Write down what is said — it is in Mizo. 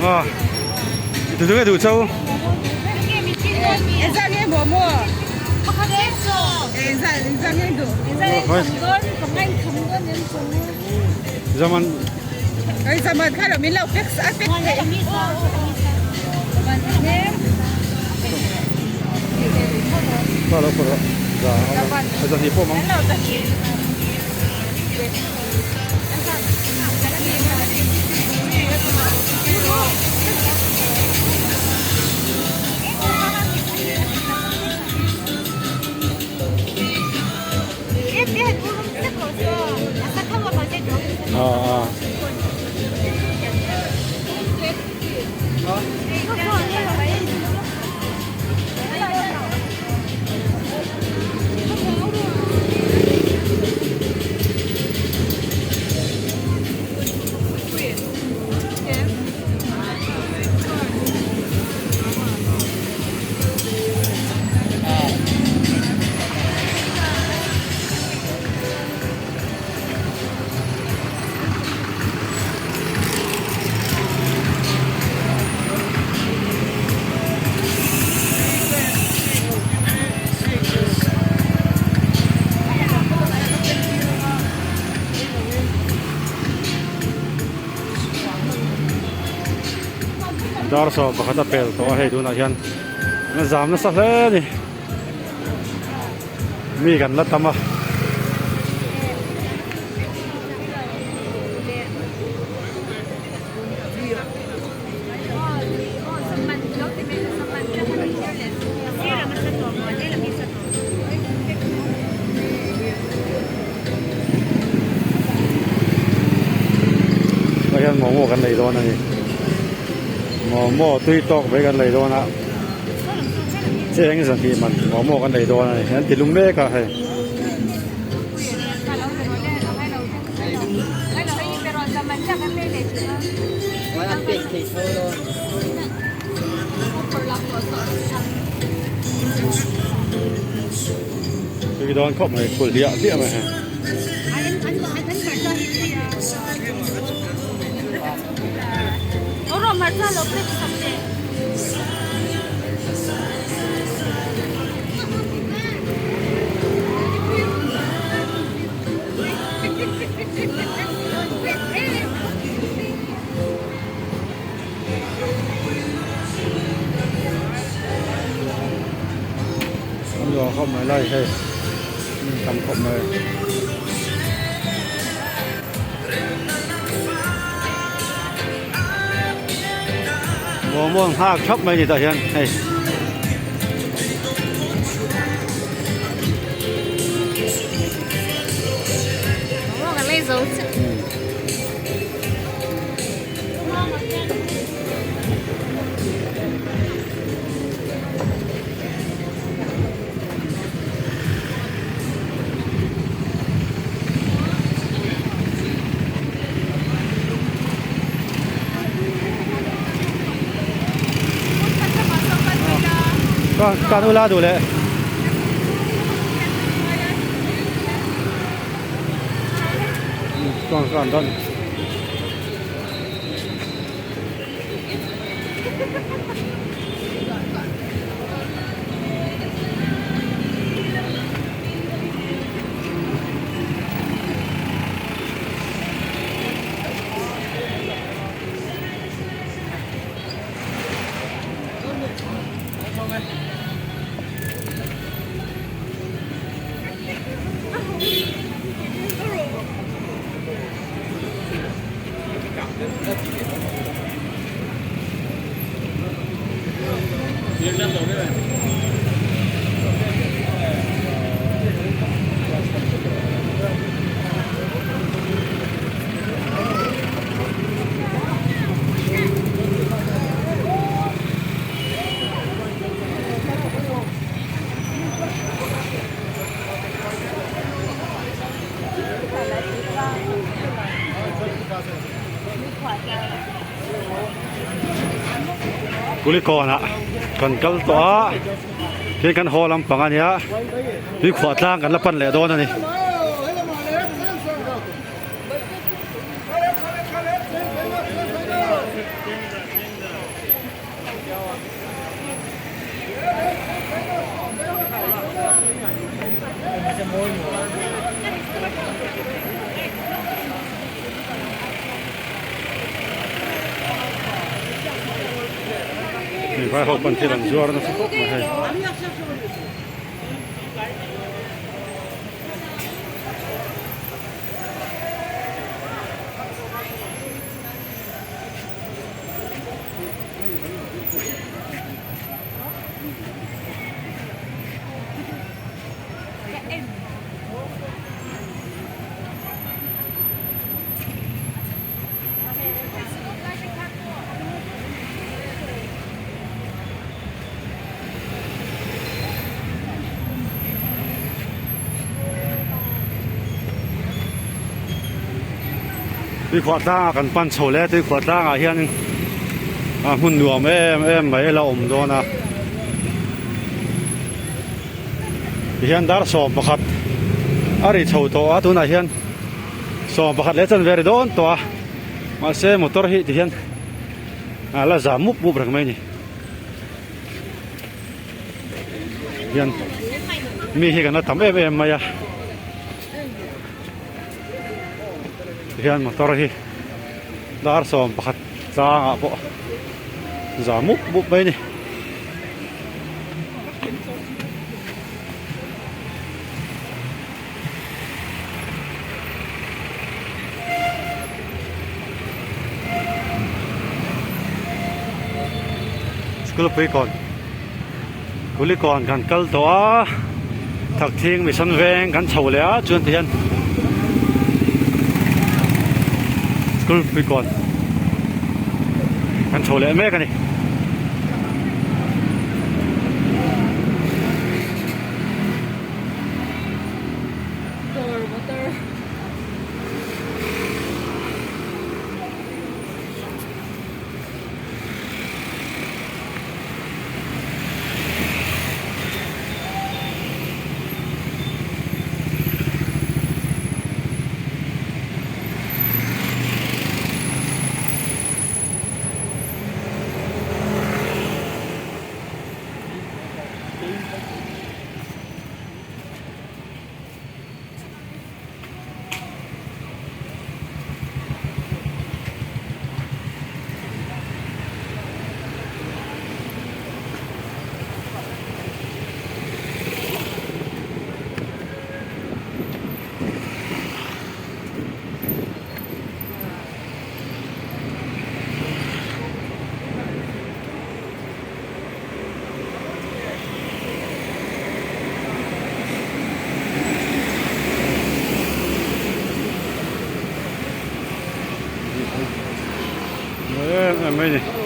A tu tu nge duh chau? Zaman Dar sawm pakhat a pel tawh a hei tunah hian a zam nasa hle a ni mi kan la tam a. Hei hian momo kan lei dawn a ni momo tui tawk mai kan lei dawn a cheng zahnih man momo kan lei dawn a ni an ti lung mek a hei. Tui dawn khawp mai phul hliah hliah mai hei. An khawp mai lai hei tam khawp mai. Momo an nghak thap mai ni tah hian hei. Kan ula duh leh. Kan kan dan. Kulikawn ah kan kal tawh a tin kan haw lampang a nia tuikhuah tlang kan la pan leh dawn a ni. Hei vai ho pawn thil an zuar nasa khawp mai hei. Tuikhuah tlangah kan pan chho leh a tuikhuah tlangah hianin a hmun nuam em em mai a la awm dawn a tihian dar 11 a ri chho tawh a tunah hian 11 leh chanve a ri dawn tawh a mahse motor hi tihian a la zam mup mup reng mai a ni hian mi hi kan la tam em em mai a. Tihian motor hi dar 11 tlangah pawh za mup mup mai a ni. School puikawn Kulikawn kan kal tawh a Thakthing Mission Veng kan chho leh a chuan tihian School puikawn kan chho leh mek a ni. Em em mai ni.